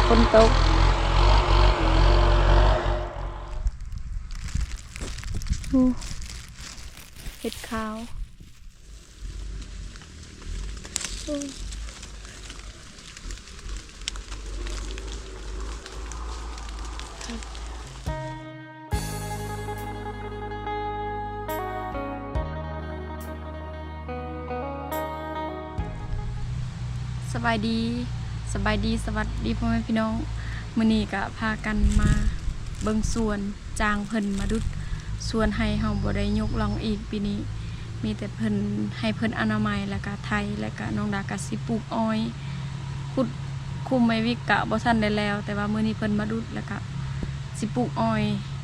ຝົນຕົກ. ໂອ້ ເຫັດຂາວ. ໂອ້ ສະບາຍດີ, ສະບາຍດີ, ສະຫວັດດີພໍ່ແມ່ພີ່ນ້ອງ. ມື້ນີ້ກະພາກັນມາເບິ່ງສວນ. ຈ້າງເພິ່ນມາດຸດສວນໄຮ່ເຮົາບໍ່ໄດ້ຍົກລ່ອງອີກປີນີ້ ມີແຕ່ເພິ່ນ ໃຫ້ເພິ່ນອະນາໄມ ແລ້ວກະໄຖ ແລ້ວກະນ້ອງດາກະຊິປູກອ້ອຍ ຂຸດຂຸມໄມ້ວິກກະບໍ່ທັນໄດ້ແລ້ວ ແຕ່ວ່າມື້ນີ້ເພິ່ນມາດຸດ ແລ້ວກະຊິປູກອ້ອຍ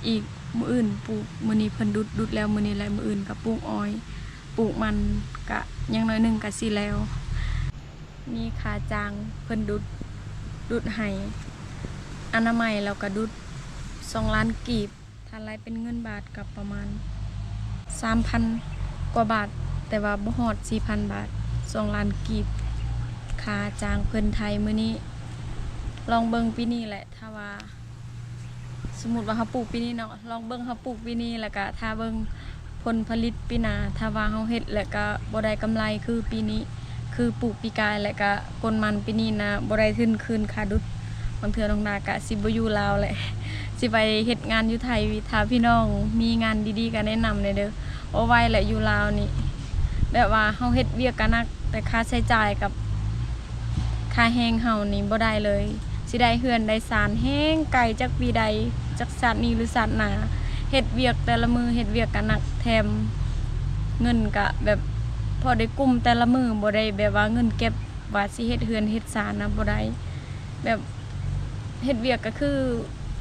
ອີກ ມື້ອື່ນປູກ ມື້ນີ້ເພິ່ນດຸດ ດຸດແລ້ວມື້ນີ້ ແລະ ມື້ອື່ນກະປູກອ້ອຍ ປູກມັນ ກະຢ່າງໜ້ອຍໜຶ່ງກະຊິແລ້ວ. ມີຄ່າຈ້າງເພິ່ນດຸດ ດຸດໄຮ່ ອະນາໄມ ແລ້ວກະດຸດ ສອງລ້ານກີບ ຖ້າໄລ່ເປັນເງິນບາດກະປະມານສາມພັນກວ່າບາດ ແຕ່ວ່າບໍ່ຮອດສີ່ພັນບາດ ສອງລ້ານກີບ ຄ່າຈ້າງເພິ່ນໄຖມື້ນີ້. ລອງເບິ່ງປີນີ້ແຫຼະ ຖ້າວ່າ ສົມມຸດວ່າເຮົາປູກປີນີ້ເນາະ ລອງເບິ່ງເຮົາປູກປີນີ້ ແລ້ວກະຖ້າເບິ່ງຜົນຜະລິດປີໜ້າ ຖ້າວ່າເຮົາເຮັດແລ້ວກະບໍ່ໄດ້ກຳໄລຄືປີນີ້ ຄືປູກປີກາຍ ແລ້ວກະກົນມັນປີນີ້ນະ ບໍ່ໄດ້ທຶນຄືນຄ່າດຸດ ບາງເທື່ອນ້ອງດາກະຊິບໍ່ຢູ່ລາວແຫຼະ ຊິໄປເຮັດງານຢູ່ໄທ. ຖ້າພີ່ນ້ອງມີງານດີໆກະແນະນຳແດ່ເດີ ບໍ່ໄຫວແຫຼະຢູ່ລາວນີ້ ແບບວ່າເຮົາເຮັດວຽກກະໜັກ ແຕ່ຄ່າໃຊ້ຈ່າຍກັບຄ່າແຮງເຮົານີ້ບໍ່ໄດ້ເລີຍ ຊິໄດ້ເຮືອນໄດ້ຊານແຮງໄກ ຈັກປີໃດ ຈັກຊາດນີ້ຫຼືຊາດໜ້າ ເຮັດວຽກແຕ່ລະມື້ ເຮັດວຽກກະໜັກ ແຖມເງິນກະແບບພໍໄດ້ກຸ້ມແຕ່ລະມື້ ບໍ່ໄດ້ແບບວ່າເງິນເກັບວ່າຊິເຮັດເຮືອນເຮັດຊານນະ ບໍ່ໄດ້ ແບບ ເຮັດວຽກກະຄື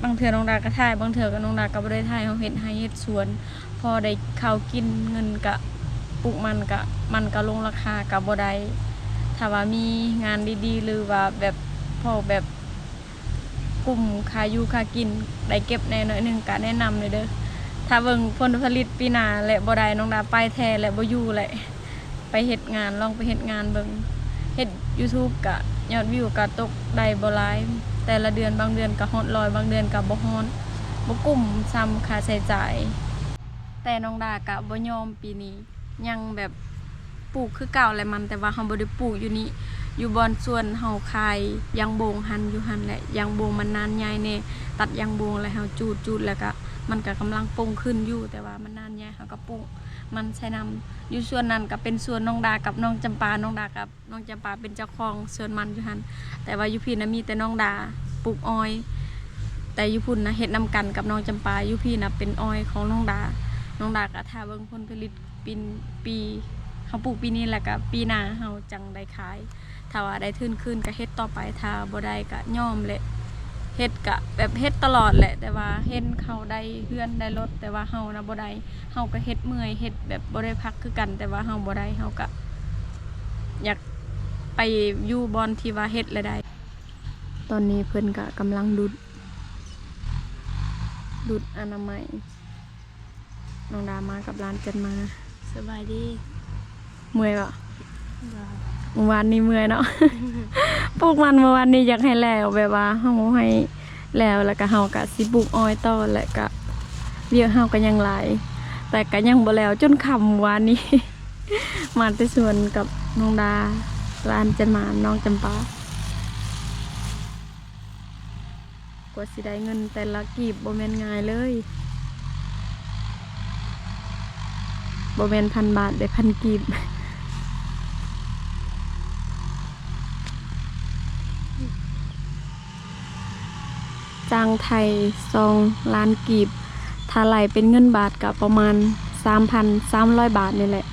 ບາງເທື່ອນ້ອງດາກະຖ່າຍ ບາງເທື່ອກະນ້ອງດາກະບໍ່ໄດ້ຖ່າຍ ເຮົາເຮັດໄຮ່ເຮັດສວນ ພໍໄດ້ເຂົ້າກິນ ເງິນກະ ປູກມັນກະ ມັນກະລົງລາຄາກະບໍ່ໄດ້. ຖ້າວ່າມີງານດີໆ ຫຼືວ່າແບບ ພໍແບບກຸ້ມຄ່າຢູ່ຄ່າກິນ ໄດ້ເກັບແດ່ໜ້ອຍໜຶ່ງ ກະແນະນຳແດ່ເດີ. ຖ້າເບິ່ງຜົນຜະລິດປີໜ້າແຫຼະ ບໍ່ໄດ້ ນ້ອງດາໄປແທ້ແຫຼະ ບໍ່ຢູ່ແຫຼະ. ໄປເຮັດງານ ລອງໄປເຮັດງານເບິ່ງ ເຮັດຢູທູບກະຍອດວິວກະຕົກໄດ້ບໍ່ຫຼາຍ ແຕ່ລະເດືອນ ບາງເດືອນກະຮອດຮ້ອຍ ບາງເດືອນກະບໍ່ຮອດ ບໍ່ກຸ້ມສ່ຳຄ່າໃຊ້ຈ່າຍ. ແຕ່ນ້ອງດາກະບໍ່ຍອມ ປີນີ້ຍັງແບບປູກຄືເກົ່າແຫຼະມັນ ແຕ່ວ່າເຮົາບໍ່ໄດ້ປູກຢູ່ນີ້ ຢູ່ບ່ອນສວນເຮົາຂາຍຢາງໂບງຫັ້ນ ຢູ່ຫັ້ນແຫຼະ ຢາງໂບງມັນນານໃຫຍ່ແດ່ ຕັດຢາງໂບງແລ້ວເຮົາຈູດ ຈູດແລ້ວກະ ມັນກະກຳລັງປົ່ງຂຶ້ນຢູ່ ແຕ່ວ່າມັນນານໃຫຍ່ ເຮົາກະປູກມັນໃສ່ນຳ. ຢູ່ສວນນັ້ນກະເປັນສວນນ້ອງດາກັບນ້ອງຈຳປາ ນ້ອງດາກັບນ້ອງຈຳປາເປັນເຈົ້າຂອງສວນມັນຢູ່ຫັ້ນ ແຕ່ວ່າຢູ່ພີ້ນະມີແຕ່ນ້ອງດາປູກອ້ອຍ ແຕ່ຢູ່ພຸ້ນນະເຮັດນຳກັນກັບນ້ອງຈຳປາ ຢູ່ພີ້ນະເປັນອ້ອຍຂອງນ້ອງດາ. ນ້ອງດາກະຖ້າເບິ່ງຜົນຜະລິດປີ ປີ ເຮົາປູກປີນີ້ແລ້ວກະປີໜ້າເຮົາຈັ່ງໄດ້ຂາຍ ຖ້າວ່າໄດ້ທຶນຄືນກະເຮັດຕໍ່ໄປ ຖ້າບໍ່ໄດ້ກະຍອມແຫຼະ ເຮັດກະແບບເຮັດຕະຫຼອດແຫຼະ ແຕ່ວ່າເຫັນເຂົາໄດ້ເຮືອນໄດ້ລົດ ແຕ່ວ່າເຮົານະບໍ່ໄດ້ ເຮົາກະເຮັດເມື່ອຍ ເຮັດແບບບໍ່ໄດ້ພັກຄືກັນ ແຕ່ວ່າເຮົາບໍ່ໄດ້ ເຮົາກະຢາກໄປຢູ່ບ່ອນທີ່ວ່າເຮັດແລ້ວໄດ້. ຕອນນີ້ເພິ່ນກະກຳລັງດຸດ ດຸດອະນາໄມ ນ້ອງດາມາກັບຫຼານຈັນມາ. ສະບາຍດີ. ເມື່ອຍບໍ່? ບໍ່. ມື້ວານນີ້ເມື່ອຍເນາະ ປູກມັນມື້ວານນີ້ຢາກໃຫ້ແລ້ວ ແບບວ່າເຮົາໃຫ້ແລ້ວ ແລ້ວກະເຮົາກະຊິປູກອ້ອຍຕໍ່ ແລ້ວກະວຽກເຮົາກະຍັງຫຼາຍ ແຕ່ກະຍັງບໍ່ແລ້ວ ຈົນຄ່ຳມື້ວານນີ້ ມາແຕ່ສວນກັບນ້ອງດາ ຫຼານຈັນມາ ນ້ອງຈຳປາ. ກວ່າຊິໄດ້ເງິນແຕ່ລະກີບບໍ່ແມ່ນງ່າຍເລີຍ ບໍ່ແມ່ນພັນບາດເດ້ ພັນກີບ. ຈ້າງໄຖສອງລ້ານກີບ ຖ້າໄລ່ເປັນເງິນບາດກະປະມານສາມພັນສາມຮ້ອຍບາດນີ້ແຫຼະ.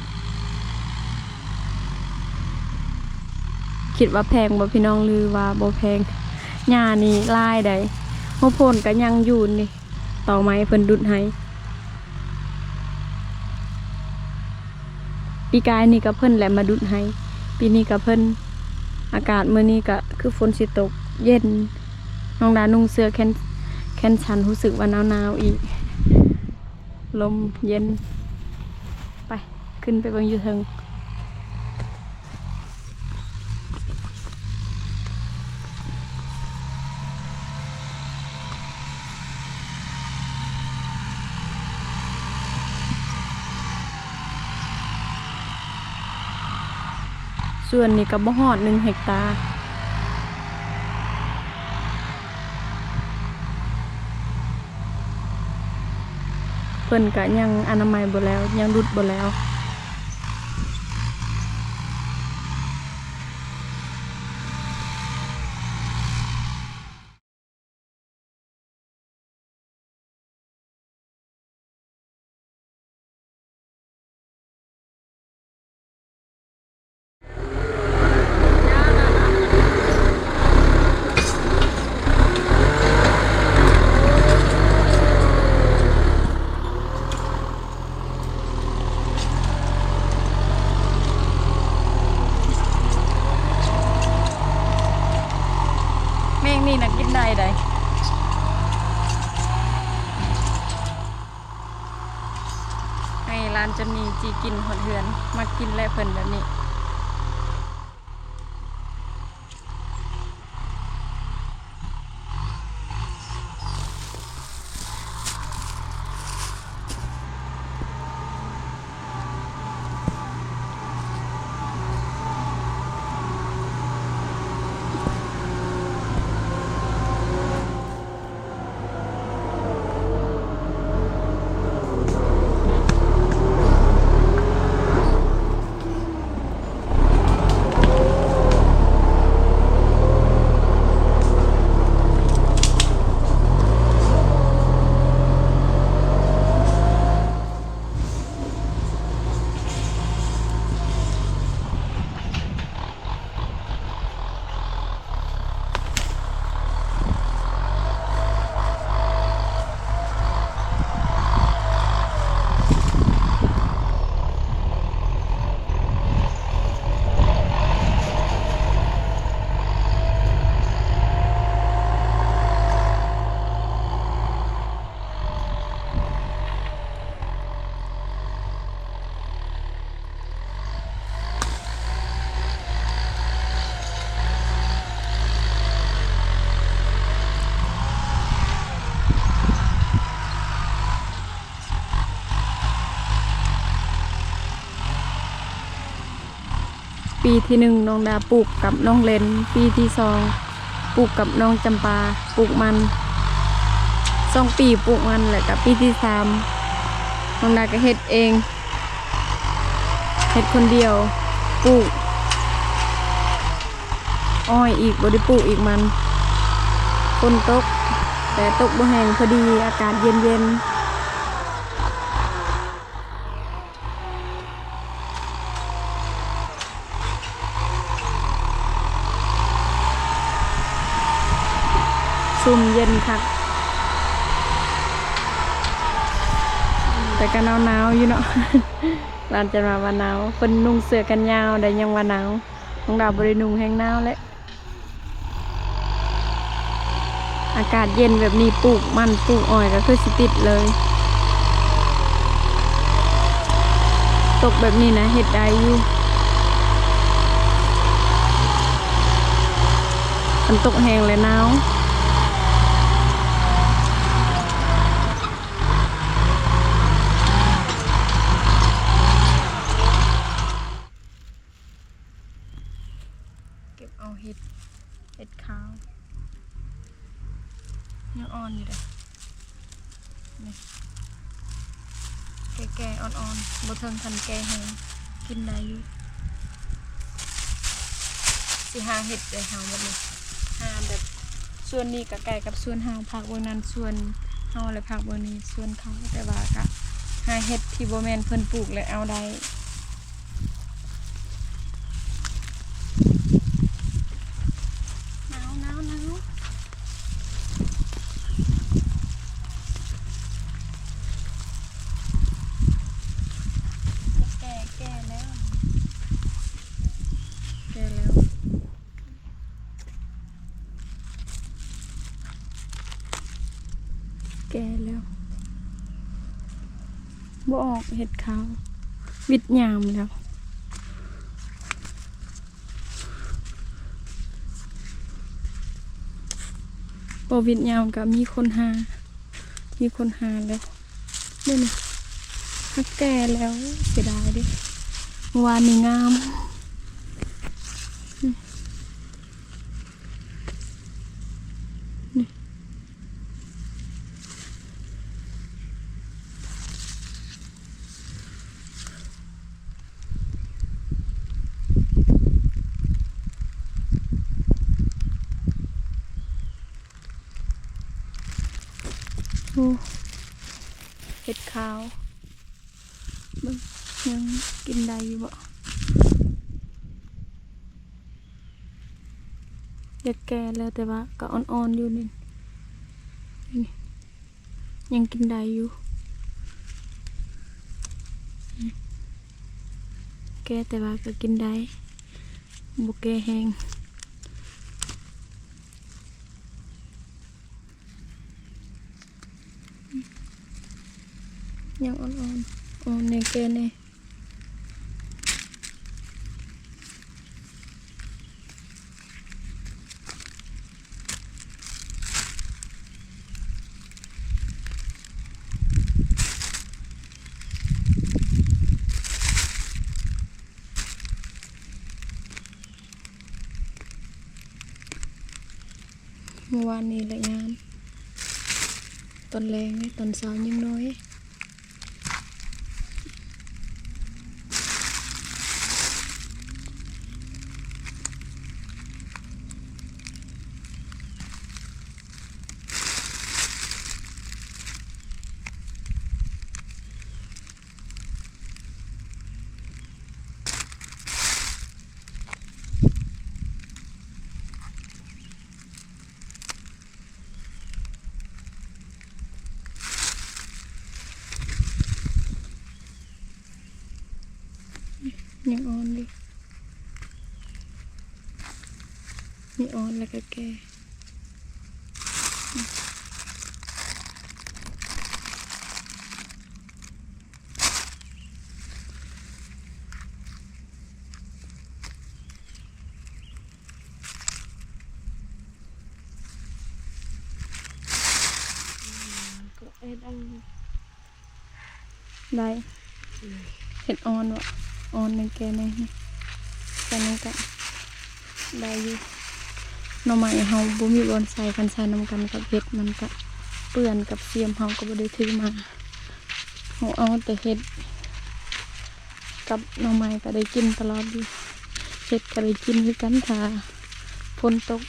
ຄິດວ່າແພງບໍ່ພີ່ນ້ອງ ຫຼືວ່າບໍ່ແພງ? ຫຍ້ານີ້ຫຼາຍໃດ໋ ຫົວໂພນກະຍັງຢູ່ນີ້ ຕໍໄມ້ເພິ່ນດຸດໃຫ້. ປີກາຍນີ້ກະເພິ່ນແຫຼະມາດຸດໃຫ້ ປີນີ້ກະເພິ່ນ. ອາກາດມື້ນີ້ກະຄືຝົນຊິຕົກ ເຢັນ ນ້ອງດານຸ່ງເສື້ອແຂນ ແຂນສັ້ນ ຮູ້ສຶກວ່າໜາວໆອີກ ລົມເຢັນ. ໄປ ຂຶ້ນໄປເບິ່ງຢູ່ເທິງ. ສວນນີ້ກໍບໍ່ຮອດໜຶ່ງເຮັກຕາ. ເພິ່ນກະຍັງອະນາໄມບໍ່ແລ້ວ, ຍັງດຸດບໍ່ແລ້ວ. ແມງນີ້ນະກິນໄດ້ໃດ. ໃຫ້ຫຼານຈົນນີ້ຈີ່ກິນຮອດເຮືອນ, ມັກກິນແຫຼະເພິ່ນແບບນີ້. ປີທີໜຶ່ງ ນ້ອງດາປູກກັບນ້ອງເລນ, ປີທີສອງ ປູກກັບນ້ອງຈຳປາ, ປູກມັນ ສອງປີ ປູກມັນ ແລ້ວກະປີທີສາມ ນ້ອງດາກະເຮັດເອງ, ເຮັດຄົນດຽວ, ປູກອ້ອຍອີກ, ບໍ່ໄດ້ປູກອີກມັນ. ຝົນຕົກ ແຕ່ຕົກບໍ່ແຮງ, ພໍດີອາກາດເຢັນໆ. ຊຸ່ມເຢັນຄັກ ແຕ່ກໍໜາວໆຢູ່ເນາະ. ຫຼານຈັນວ່າ ວ່າໜາວ, ເພິ່ນນຸ່ງເສື້ອແຂນຍາວໄດ໋ ຍັງວ່າໜາວ. ນ້ອງດາບໍ່ໄດ້ນຸ່ງ ແຮງໜາວແຫຼະ. ອາກາດເຢັນແບບນີ້ ປູກມັນ ປູກອ້ອຍກໍຄືຊິຕິດເລີຍ. ຕົກແບບນີ້ນະ ເຮັດໄດ້ຢູ່. ຄັນຕົກແຮງແລ້ວໜາວ. ເກັບເອົາເຫັດ ເຫັດຂາວ ຍັງອ່ອນຢູ່ເດ້ ນີ້ ແກ່ໆ ອ່ອນໆ ບໍ່ເຖິງຂັ້ນແກ່ແຮງ ກິນໄດ້ຢູ່. ຊິຫາເຫັດເດ້ເຮົາບັດນີ້ ຫາແບບ ສວນນີ້ກໍໃກ້ກັບສວນເຮົາ, ພາກເບື້ອງນັ້ນສວນເຮົາ ແລະ ພາກເບື້ອງນີ້ສວນເຂົາ, ແຕ່ວ່າກໍຫາເຫັດທີ່ບໍ່ແມ່ນເພິ່ນປູກ ແລະ ເອົາໄດ້. ໜາວ ໜາວ ໜາວ. ແກ່ ແກ່ແລ້ວ ແກ່ແລ້ວ ແກ່ແລ້ວ ບໍ່ອອກເຫັດຂາວ ວິດຍາມແລ້ວ. ບໍ່ວິດຍາມກໍມີຄົນຫາ ມີຄົນຫາແລ້ວ. ເບິ່ງນີ້ ຫາກແກ່ແລ້ວ ເສຍດາຍເດ້. ເມື່ອວານນີ້ງາມ ໂອ້ ເຫັດຂາວ ເບິ່ງ ຍັງກິນໄດ້ຢູ່ບໍ່? ຢາກແກ່ແລ້ວ ແຕ່ວ່າກໍອ່ອນໆຢູ່ນີ້ ນີ້ ຍັງກິນໄດ້ຢູ່ ແກ່ແຕ່ວ່າກໍກິນໄດ້ ບໍ່ແກ່ແຮງ. ຍັງອ່ອນໆ ອ່ອນແດ່ ແກ່ແດ່. ມື້ວານນີ້ລະຍາມ ຕອນແລງເດ້ ຕອນເຊົ້າຍັງນ້ອຍ. ຍັງອ່ອນຢູ່ ມີອ່ອນແລ້ວກໍແກ່. ໄດ້ ເຫັດອ່ອນບໍ່? ອ່ອນ ແກ່ແດ່ນີ້ ໃສ່ນຳກັນໄດ້ຢູ່. ໜໍ່ໄມ້ເຮົາບໍ່ມີບ່ອນໃສ່ ຄັນໃສ່ນຳກັນກັບເຫັດມັນກະເປື້ອນ ກັບຊຽມເຮົາກໍບໍ່ໄດ້ຖືມາ. ເຮົາເອົາແຕ່ເຫັດກັບໜໍ່ໄມ້ກໍໄດ້ກິນຕະຫຼອດຢູ່ ເຫັດກໍໄດ້ກິນຄືກັນ ຖ້າຝົນຕົກ.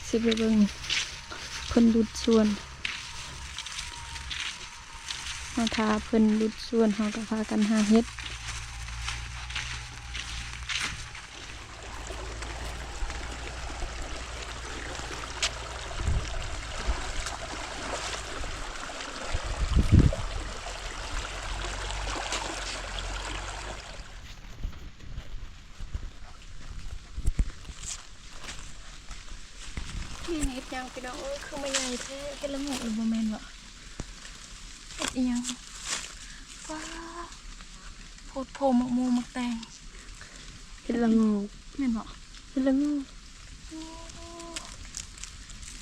ຊິໄປເບິ່ງເພິ່ນດຸດສວນ ເຮົາຖ້າເພິ່ນດຸດສວນ ເຮົາກໍພາກັນຫາເຫັດ. ນີ້ເຫັດຫຍັງພີ່ນ້ອງເອີຍ ຄືມາໃຫຍ່ແທ້? ເຫັດລະໂງກຫຼືບໍ່ແມ່ນເບາະ? ເຫັດອີ່ຫຍັງ? ວ້າ ໂພດໂພ ໝາກໂມໝາກແຕງ. ເຫັດລະໂງກ ແມ່ນເບາະ? ເຫັດລະໂງກ. ໂອ້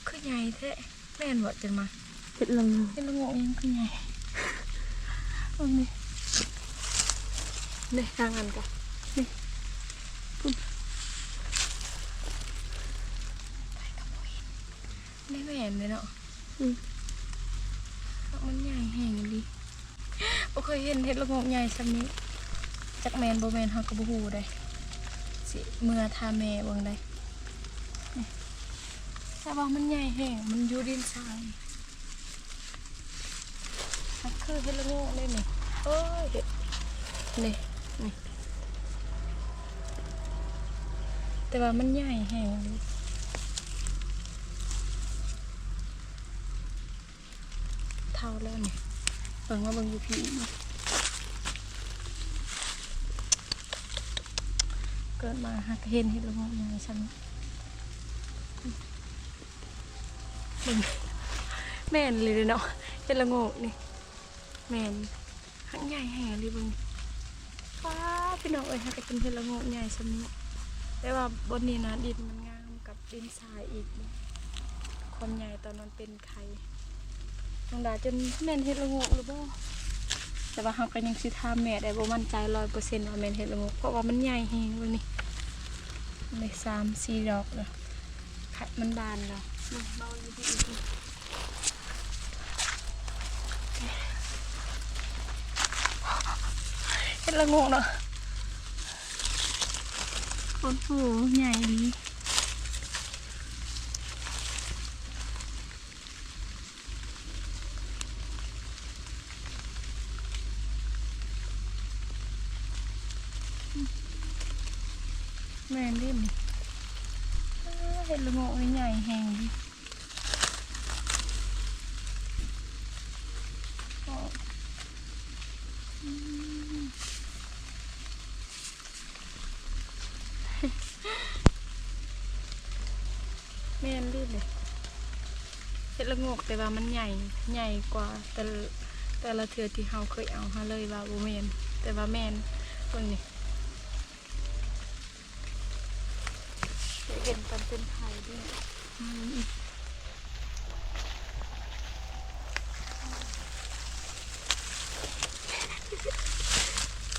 ຄືໃຫຍ່ແທ້. ແມ່ນບໍ່? ຈັ່ງມາ ເຫັດລະໂງກ ເຫັດລະໂງກຍັງຄືໃຫຍ່. ເບິ່ງນີ້ ນີ້ທາງນັ້ນກະ ນີ້ ພຸ້ນ ໄປກໍບໍ່ເຫັນ. ນີ້ແມ່ນເດ້ເນາະ. ອືມ ມັນໃຫຍ່ແຮງອີ່ຫຼີ. ບໍ່ເຄີຍເຫັນເຫັດລະໂງກໃຫຍ່ສ່ຳນີ້. ຈັກແມ່ນບໍ່ແມ່ນເຮົາກໍບໍ່ຮູ້ເດ້. ຊິເມືອຖ້າແມ່ເບິ່ງໄດ໋. ແຕ່ວ່າມັນໃຫຍ່ແຮງ ມັນຢູ່ດິນຊາຍ. ມັນຄືເຫັດລະໂງກເດ້ນີ້. ໂອ້ຍ ເຫັດ ນີ້ ນີ້ ແຕ່ວ່າມັນໃຫຍ່ແຮງເລີຍ. ເຖົ້າແລ້ວນີ້. ເບິ່ງ ມາເບິ່ງຢູ່ພີ້. ເກີດມາຫາກະເຫັນເຫັດລະໂງກໃຫຍ່ຊ່ຳນີ້. ເບິ່ງ ແມ່ນອີ່ຫຼີເດເນາະ ເຫັດລະໂງກນີ້. ແມ່ນ ຫາກໃຫຍ່ແຮງອີ່ຫຼີເບິ່ງ. ປ້າ ພີ່ນ້ອງເອີຍ ຫາກະເຫັນເຫັດລະໂງກໃຫຍ່ຊ່ຳນີ້. ແຕ່ວ່າບ່ອນນີ້ນະ ດິນມັນງາມກັບດິນຊາຍອີກ. ຄວາມໃຫຍ່ຕອນມັນເປັນໄຂ່ ນ້ອງດາຈົນແມ່ນເຫັດລະໂງກຫຼືບໍ່? ແຕ່ວ່າເຮົາກໍຍັງຊິຖາມແມ່ໄດ້ ບໍ່ໝັ້ນໃຈຮ້ອຍເປີເຊັນວ່າແມ່ນເຫັດລະໂງກ ເພາະວ່າມັນໃຫຍ່ແຮງ. ເບິ່ງນີ້ ໄດ້ສາມສີ່ດອກແລ້ວ ໄຂ່ມັນບານແລ້ວ. ເບິ່ງ ເບິ່ງຢູ່ພີ້ອີກ ເຫັດລະໂງກເນາະ. ໂອ້ໂຫ ໃຫຍ່ອີ່ຫຼີ. ແມ່ນເດ້ນີ້ ເອີ ເຫັດລະໂງກນີ້ໃຫຍ່ແຮງເດ. ແມ່ນເດ້ນີ້ ເຫັດລະໂງກ ແຕ່ວ່າມັນໃຫຍ່ ໃຫຍ່ກວ່າແຕ່ ແຕ່ລະເທື່ອທີ່ເຮົາເຄີຍເອົາ ເຮົາເລີຍວ່າບໍ່ແມ່ນ ແຕ່ວ່າແມ່ນ. ເບິ່ງນີ້ ເຫັນຕອນເປັນໄຂ່ເດ້. ອືມ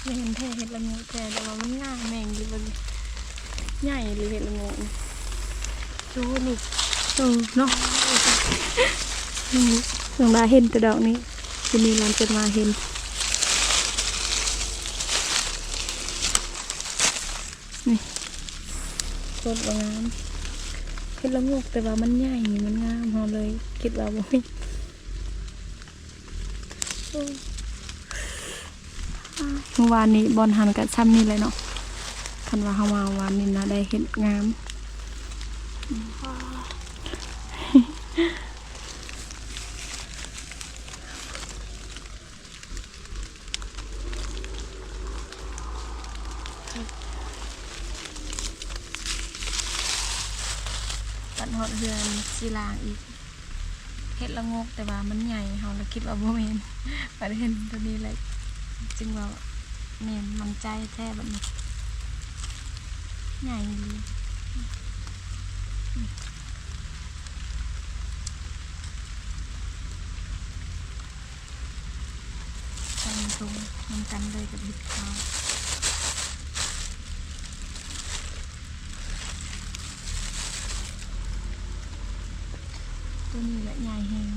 ແມ່ນແທ້ ເຫັດລະໂງກແທ້ ແຕ່ວ່າມັນງາມແຮງຢູ່ ເບິ່ງ ໃຫຍ່ອີ່ຫຼີເຫັດລະໂງກນີ້. ໂອ້ ນີ້ ເອີ ເນາະ ນ້ອງດາເຫັນແຕ່ດອກນີ້ ມື້ນີ້ຫຼານເກີດມາເຫັນ. ນີ້ ໂຄດວ່າງາມ ເຫັດລະໂງກ ແຕ່ວ່າມັນໃຫຍ່ ມັນງາມ ເຮົາເລີຍຄິດວ່າບໍ່ມີ. ມື້ວານນີ້ບ່ອນຫັ້ນກະຊ່ຳນີ້ແຫຼະເນາະ ຄັນວ່າເຮົາມາວານນີ້ນະ ໄດ້ເຫັດງາມ. ບັດຮອດເຮືອນຊິລ້າງອີກ ເຫັດລະໂງກ ແຕ່ວ່າມັນໃຫຍ່ ເຮົາລະຄິດວ່າບໍ່ແມ່ນ ບັດເຫັນໂຕນີ້ແຫຼະ ຈຶ່ງວ່າແມ່ນ ໝັ້ນໃຈແທ້ບັດນີ້ ໃຫຍ່ອີ່ຫຼີ. ໃສ່ຖົງນຳກັນເລີຍກັບເຫັດຂາວ. ໂຕນີ້ລະໃຫຍ່ແຮງ.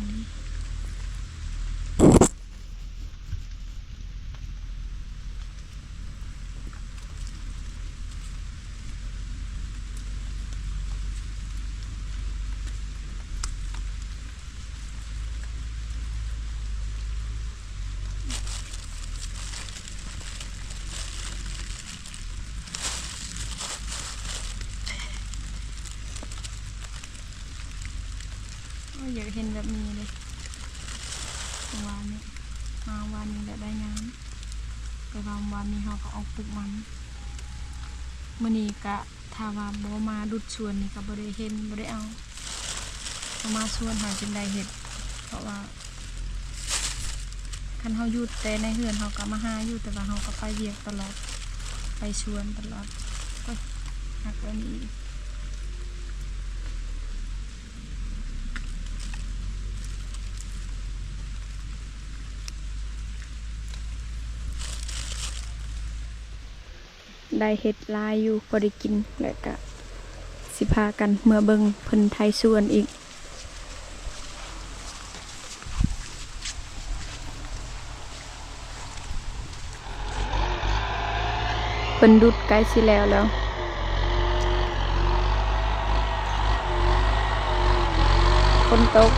ໂອ້ຍ ຢາກເຫັນແບບນີ້ເດ້ ວານນີ້ ມາວານນີ້ແຫຼະໄດ້ງາມ ແຕ່ວ່າວານນີ້ເຮົາກໍອອກປູກມັນ ມື້ນີ້ກະ ຖ້າວ່າບໍ່ມາດຸດສວນນີ້ກໍບໍ່ໄດ້ເຫັນ ບໍ່ໄດ້ເອົາ ເຮົາມາສວນເຮົາຈຶ່ງໄດ້ເຫັດ ເພາະວ່າຄັນເຮົາຢູ່ແຕ່ໃນເຮືອນເຮົາກໍມາຫາຢູ່ ແຕ່ວ່າເຮົາກໍໄປວຽກຕະຫຼອດ ໄປສວນຕະຫຼອດ. ໂອ້ຍ ຫັກແລ້ວນີ້. ໄດ້ເຫັດຫຼາຍຢູ່ ພໍໄດ້ກິນ ແລະກະຊິພາກັນເມືອເບິ່ງເພິ່ນໄຖສວນອີກ. ເພິ່ນດຸດໃກ້ຊິແລ້ວແລ້ວ ຝົນຕົກ.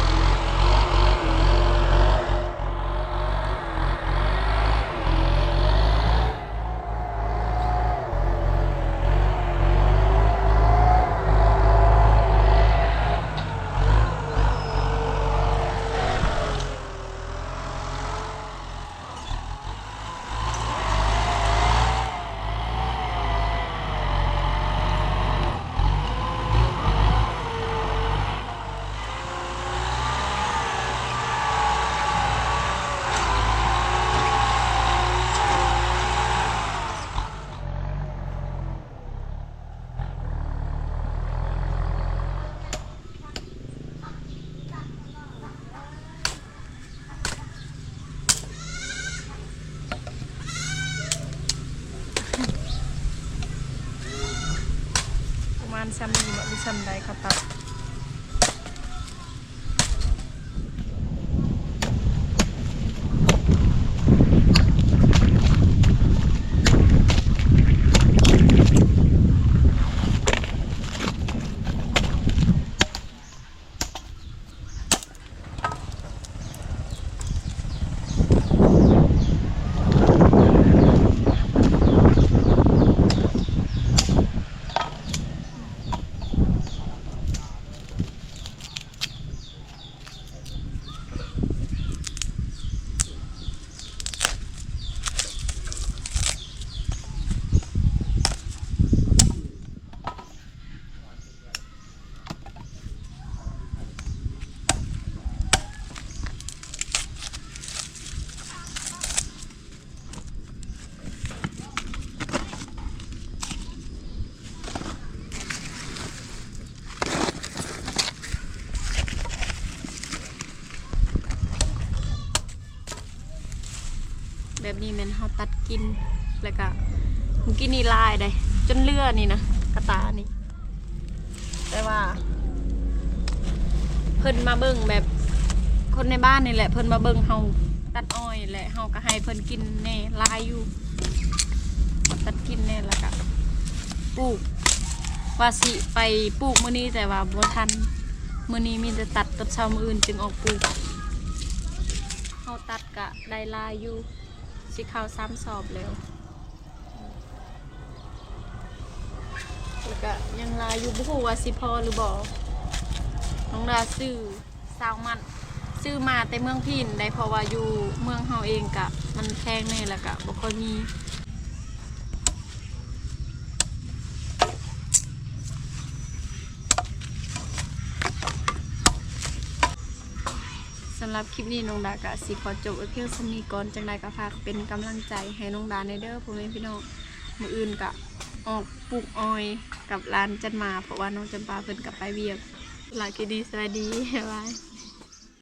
ປະມານຊ່ຳນີ້ເນາະ ຫຼືຊ່ຳໃດເຂົາຕັດ. ປ ນີ້ແມ່ນເຮົາຕັດກິນ ແລ້ວກະມື້ກີ້ນີ້ຫຼາຍໃດ໋ ຈົນເຫຼືອນີ້ນະ ກະຕານີ້ ແຕ່ວ່າເພິ່ນມາເບິ່ງແບບ ຄົນໃນບ້ານນີ້ແຫຼະ ເພິ່ນມາເບິ່ງເຮົາຕັດອ້ອຍ ແລະເຮົາກະໃຫ້ເພິ່ນກິນແດ່ ຫຼາຍຢູ່ ຕັດກິນແດ່ ແລ້ວກະປູກ ວ່າຊິໄປປູກມື້ນີ້ ແຕ່ວ່າບໍ່ທັນ ມື້ນີ້ມີແຕ່ຕັດ ຕອນເຊົ້າມື້ອື່ນຈຶ່ງອອກປູກ. ເຮົາຕັດກະໄດ້ຫຼາຍຢູ່ ຊິເຂົ້າສາມສອບແລ້ວ ແລ້ວກະຍັງຫຼາຍຢູ່ ບໍ່ຮູ້ວ່າຊິພໍຫຼືບໍ່. ນ້ອງດາຊື້ຊາວມັດ ຊື້ມາແຕ່ເມືອງພີ້ນໃດ໋ ເພາະວ່າຢູ່ເມືອງເຮົາເອງກະມັນແພງແດ່ ແລ້ວກະບໍ່ຄ່ອຍມີ. ສຳລັບຄລິບນີ້ ນ້ອງດາກະຊິຂໍຈົບໄວ້ພຽງສ່ຳນີ້ກ່ອນ ຈັ່ງໃດກະຝາກເປັນກຳລັງໃຈໃຫ້ນ້ອງດາແດ່ເດີ ພໍ່ແມ່ພີ່ນ້ອງ. ມື້ອື່ນກະອອກປູກອ້ອຍກັບຫຼານຈັນມາ ເພາະວ່ານ້ອງຈຳປາເພິ່ນກະໄປວຽກ. ສຳລັບຄລິບນີ້ ສະບາຍດີ ບາຍບາຍ.